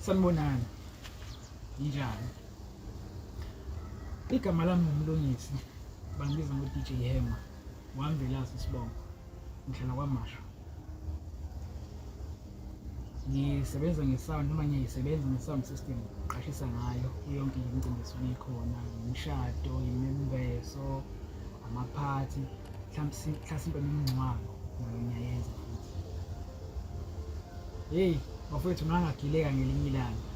Sanibonani. Ninjani? Igama lami nguMlungisi. Bangibiza ngo-DJ Hema. WaMvelase isibongo. Ngihlala KwaMashu. Ngisebenza nge-sound noma ngiyayisebenza nge-sound system, ngiqashisa ngayo yonke imicimbi esuke ikhona, imishado, imembeso, amaphathi, mhlasimpe nemingcwabo nayo ngiyayenza futhi. Hey bafowethu, ngangagileka ngelinye ilanga.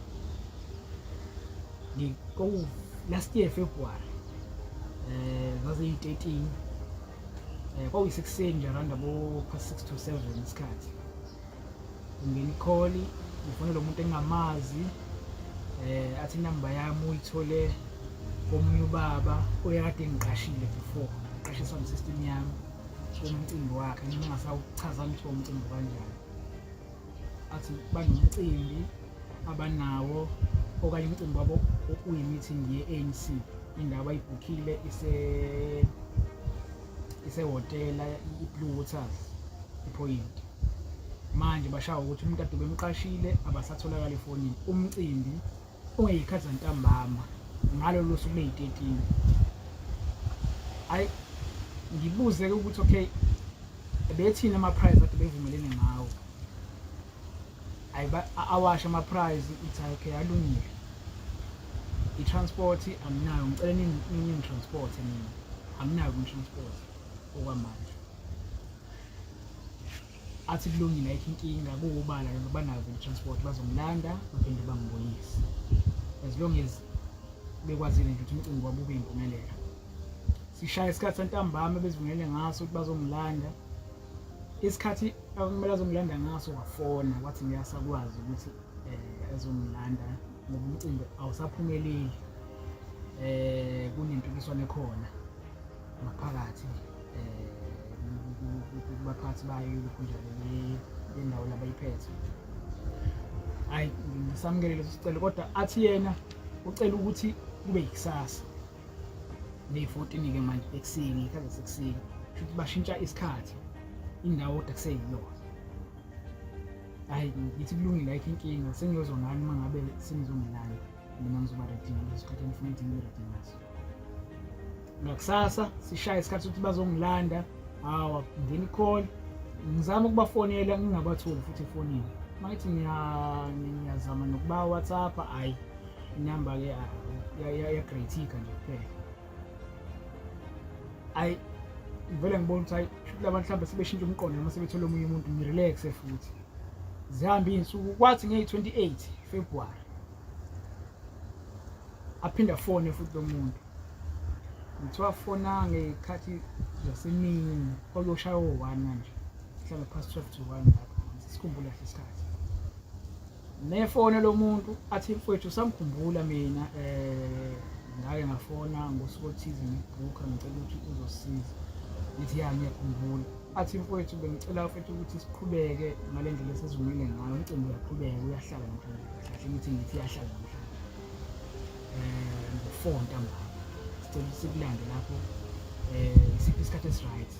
Ngiko last year February, zaziyi-13, kwakuyisekuseni nje, around abo past 6 to 7 isikhathi. Ngingena i-call, ngifonela umuntu engingamazi, athi inamba yami uyithole komunye ubaba oyekade engiqashile before, ngiqashe sound system yami kumcimbi wakhe. Noma engasawuchaza ukuthi umcimbi kanjani, athi banomcimbi abanawo okanye umcimbi wabo uyi-meeting ye-ANC, indawo abayibhukhile isehhotela i-Blue Waters iPoint. Manje bashaya ukuthi umuntu ade bemqashile abasatholakala efonini, umcimbi ungeyikhathi zantambama ngalolu suku leyi-13. Hayi, ngibuze-ke ukuthi okay, bethini ama-price ade bevumelene ngawo? Hayi, awasho ama-price. Ithi hayi, okay, alungile. I-transport anginayo, ngicela ningi-transport mina, anginayo kwi-transport okwamanje. Athi kulungile, ayikho inkinga, kuwubala lolo, banayo i-transport, bazongilanda baphinde bangibuyise, as long as bekwazile nje ukuthi umcimbi wabo ube impumelelo. Sishaya isikhathi santambama bezivumelene ngaso ukuthi bazongilanda. Isikhathi akumele azongilanda ngaso, wafona wathi ngiyasakwazi ukuthi ezongilanda ngoba umcimbi awusaphumeleli, kunempikiswano ekhona ngaphakathi kubaphathi bayo lokhunjalo le ndawo labayiphethe. Hayi, ngisamukele leso sicelo, kodwa athi yena ucela ukuthi kube yikusasa ngeyi-14-ke manje ekuseni, ikhathi zasekuseni. Shuthi bashintsha isikhathi, indawo kodwa kuseyiyona. Hhayi, ngithi kulungile, ayikho inkinga, sengiyozwa ngani uma ngabe senizongilanda. Mina ngizoba ready ngaleso sikhathi engifuna ukuthi ngibe ready ngaso. Ngakusasa sishaye isikhathi sokuthi bazongilanda, hawa, ngena i-call, ngizama ukubafonela ngingabatholi futhi efonini. Uma ngithi ngiyazama nokuba WhatsApp, hhayi, inamba-ke ya-grey-ticka nje kuphela. Hhayi, ngivele ngibona ukuthi hayi, shuthi labantu mhlawumbe sebeshintsha umqondo noma sebethole omunye umuntu. Ngi-relaxe futhi, zihambe iy'nsuku. Kwathi ngeyi-28 February aphinde afone futhi lo muntu. Ngithiwa fona ngey'khathi zasemini, kwakuyoshaya o-1 manje, mhlawumbe past 12 to 1 lapho, sikhumbula kahle isikhathi. Nefone lo muntu athi, "Mfowethu, usangikhumbula mina? Ngake ngafona ngosuku oluthize, ngibhukha, ngicela ukuthi uzosiza." Ngithi, "Ya, ngiyakhumbula." Athi, "Mfowethu, bengicela mfethu ukuthi siqhubeke ngale ndlela esizumile ngayo, umcimbi uyaqhubeka, uyahlala namhlanje kahle." Ngithi iyahlala namhlanje ngo-4 ntambama, sicela ukuthi sikulande lapho. Isiphi isikhathi esi-right?"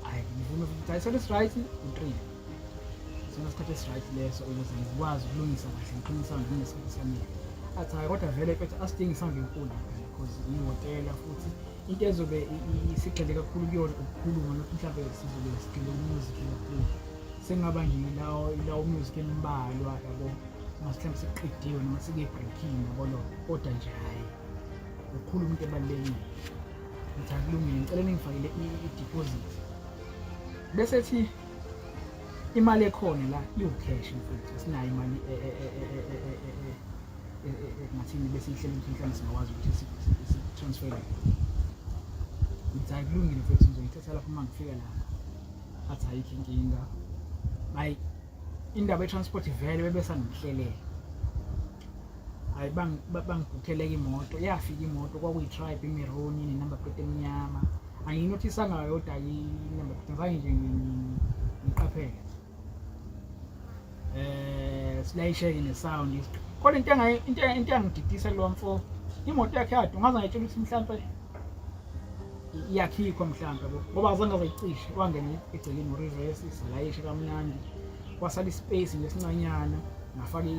Hhayi, ngivume futhi, hayi, isikhathi esi-right u-3, sona isikhathi esi-right leso, ukuze ngikwazi ukulungisa kahle, ngixhume i-sound nginesikhathi esanele. Athi, "Hhayi, kodwa vele mfethu asidingi i-sound enkulu because ihhotela futhi into ezobe sigxile kakhulu kuyona ukukhuluma, nokuthi mhlawumbe sizobe sigxile ku-music kakhulu, sengaba nje ilawo music embalwa, yabo, mase mhlawumbe sekuqediwe noma sekuye-breakini, yabo lo, kodwa nje hhayi ukukhuluma into ebalulekile." Ngithi akulungile, ngicela ningifakele i-deposit. Bese ethi imali ekhona la iwu-cash mfethu, asinayo imali ngathini bese ihlele ukuthi mhlawumbe singakwazi ukuthi si-transfer. Ngithi hayi, kulungile mfethu, ngizoyithatha lapho uma ngifika lapho. Athi ayikho inkinga. Hayi, indaba ye-transport vele bebesangihlelela. Hayi, bangibhukheleka imoto, yafika imoto, kwakuyi-Tribe i-maroon ine-number plate emnyama. Angiyinothisanga yodwa i-number plate, ngizange nje ngiqaphele. Silayisheke ne-sound, kodwa into engangididisa kulowa mfo, imoto yakhe yaduma, ngaze ngayitshela ukuthi mhlampe iyakhikhwa mhlampe, yabo, ngoba azange azayicishe. Wangena egcekeni ngo-reverse, salayisha kamnandi, kwasala i-space nje esincanyana, ngafaka